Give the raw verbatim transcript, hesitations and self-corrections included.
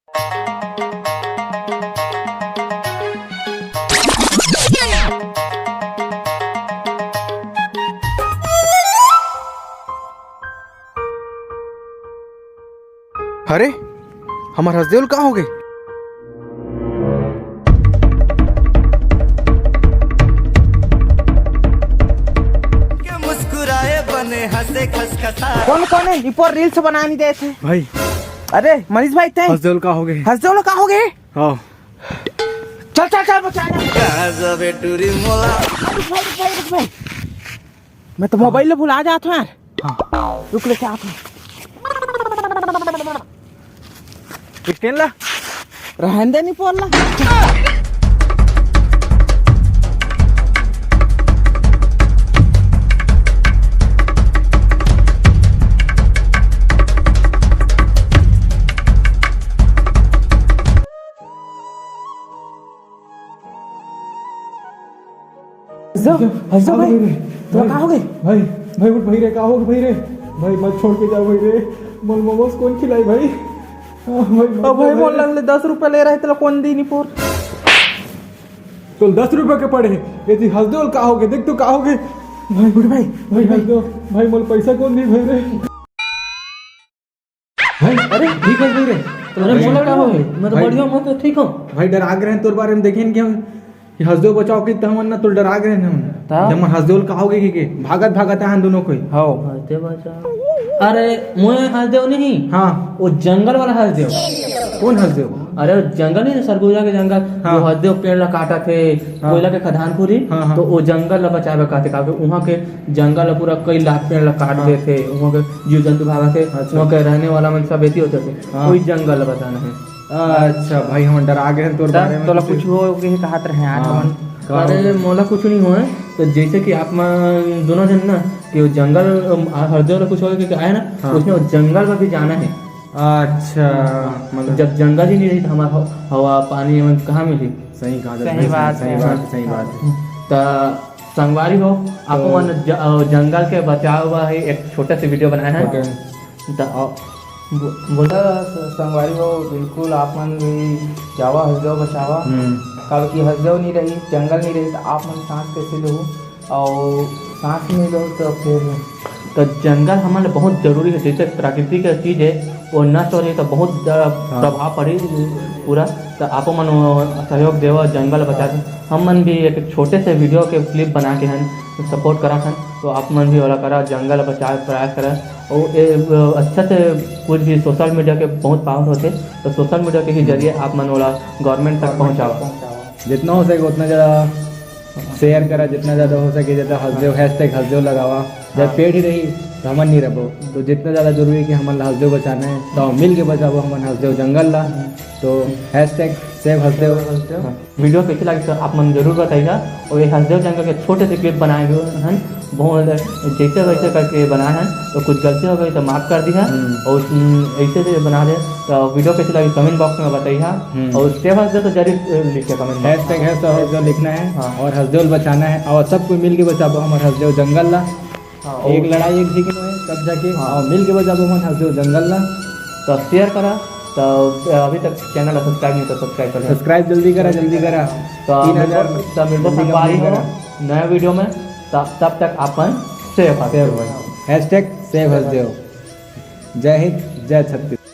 अरे, हमर हसदेव ल का होगे? के मुस्कुराए बने हंसे खसखसा। कोन, कोन हे? इपर reels बनानी देत हे। भाई। अरे, मनीष भाई, तैं? हसदेव ल का होगे? हसदेव ल का होगे? हाँ। चल, चल, चल, बचा ले। कहाँ जाबे टूरी मोला? रुक भाई, रुक भाई, रुक भाई। मैं तो mobile ल भुला जात हूँ यार। हाँ। रुक, लेके आत हूँ। Stand ला। रहन दे, नहीं पोर ला। हंसो, हंसो भाई, भाई, तोला का होगे? भाई, भाई, उठ भाई रे, का होगे भाई रे? भाई, मत छोड़ के जा भाई रे, मोला मोमोज कोन खिलाई भाई? हाँ, भाई, अब भाई, मोर लंग ले दस रुपया ले रहे, तोला कोन दी नहीं पोर? तोला दस रुपया के पड़े हे, ये जी हंसदेव ल का होगे, देख तो का होगे? भाई, उठ भाई, भाई, भाई, हंसदेव, भाई, मोला पैसा कोन दी भाई रे? भाई, अरे, ठीक हे भाई रे। अरे, भाई, मोला का होगे? मैं तो भाई, बढ़िया हूँ, मैं तो ठीक हूँ। भाई, डरा गे रहेन तोर बारे में, देखेन कि हम, कि हंसदेव बचाव कहिस त हमन ना, तो डरा गे रहेन हमन। ता? जब हमन हंसदेव ल का होगे कहिके, भागत भागत आए हन दोनों कोई। हव। हंसदेव बचाव। अरे, मोए हंसदेव नहीं। हाँ। वो जंगल वाला हंसदेव। कोन हंसदेव? अरे, वो जंगल नहीं, सरगुजा के जंगल, हाँ। वो हंसदेव पेड़ ला काटत हे, हाँ। कोयला के खदान खुली, हाँ, हाँ। तो वो जंगल ला बचावे खातिर, काबर कि उहाँ के जंगल ला पूरा कई लाख पेड़ ला काट हाँ। देथे, उहाँ के जीव जंतु भागथे, अच्छा। उहाँ के रहने वाला मन सब एती होथे, हाँ। वही जंगल ला बचाना हे। अच्छा भाई, हमन डरा गे हन तोर बारे में, तोला कुछ कुछ होगे हे कहत रहे आज हाँ। हमन। का अरे, होगे? मोला कुछ नहीं होय, तो जैसे कि आप मन दोनों जन ना, कि वो जंगल, अम, हर जगह कुछ होगे कि आए ना, हाँ। उसने वो जंगल में भी जाना हे। अच्छा, हाँ। मतलब जब जंगल ही नहीं रही, तो हमारा ह-, हवा, पानी, एमन कहाँ मिली? सही कहा, सही बात सही हे। बात, सही बात हे। त संगवारी हो, आप तो मन ज-, अ, जंगल के बचाव बर ही एक छोटा से video बनाए हन। छोटे। त, अ, बो-, बोल। त स-, संगवारी हो, बिल्कुल आप मन भी जावा, हंसदेव बचावा। हम्म। काबर कि हंसदेव नहीं रही, जंगल नहीं रही, त आप मन सांस कैसे लेहू? अउ सांस नहीं लो तो फिर तो जंगल हमन ल बहुत जरूरी हे, जैसे प्राकृतिक चीज हे, वो नष्ट हो रही तो बहुत ज्यादा हाँ। प्रभाव पड़ी पूरा। तो आपो मन वो सहयोग देवा, जंगल बचा के। हम मन भी एक छोटे से video के clip बना के हन, support करा हन, तो आप मन भी ओला करा, जंगल बचाए के प्रयास करा। और ये, अ, अच्छा से कुछ भी social media के बहुत power होथे, तो social media के ही जरिए आप मन ओला government तक पहुँचाओ। जितना हो सके उतना ज़्यादा share करा, जितना ज़्यादा हो सके, ज़्यादा हंसदेव, hashtag हंसदेव लगावा। जब हाँ। पेड़ ही रही, तो हमन नहीं रहबो। तो जितना ज़्यादा जरूरी हे कि हमन ला हंसदेव बचाना हे, तो मिल के बचाबो हमन हंसदेव जंगल ला। हम्म। तो hashtag save हंसदेव। हाँ। Video कैसे लगी तो आप मन जरूर बताइएगा। और ये हंसदेव जंगल के छोटे से clip बनाए हुए हैं, बहुत जैसे वैसे करके बनाए हैं, तो कुछ गलती हो गई तो माफ कर दिया। हम्म। और उस, ऐसे से बना दे। तो video कैसे लगी comment box में बताइए। हम्म। और save हंसदेव तो जरूर, अ, लिखिए comment box में। Hashtag है तो हंसदेव लिखना है हाँ। और हंसदेव बचाना है और सबको मिल के बचाबो हमर हंसदेव जंगल ला। हाँ, एक और लड़ाई एक झी के नहीं है, सब जाके हाँ। और मिल के बचाबो हमर हंसदेव जंगल ला। तो share करा, तो अभी तक channel ला subscribe नहीं तो subscribe कर लो। Subscribe जल्दी करा, जल्दी करा। तो तीन हजार मिलबो, तो मिलबो जल्दी संगवारी हो करा। नया video में, तब, तब तक अपन safe रहो। Save रहो। Hashtag save Hasdeo. जय हिंद, जय छत्तीसगढ़।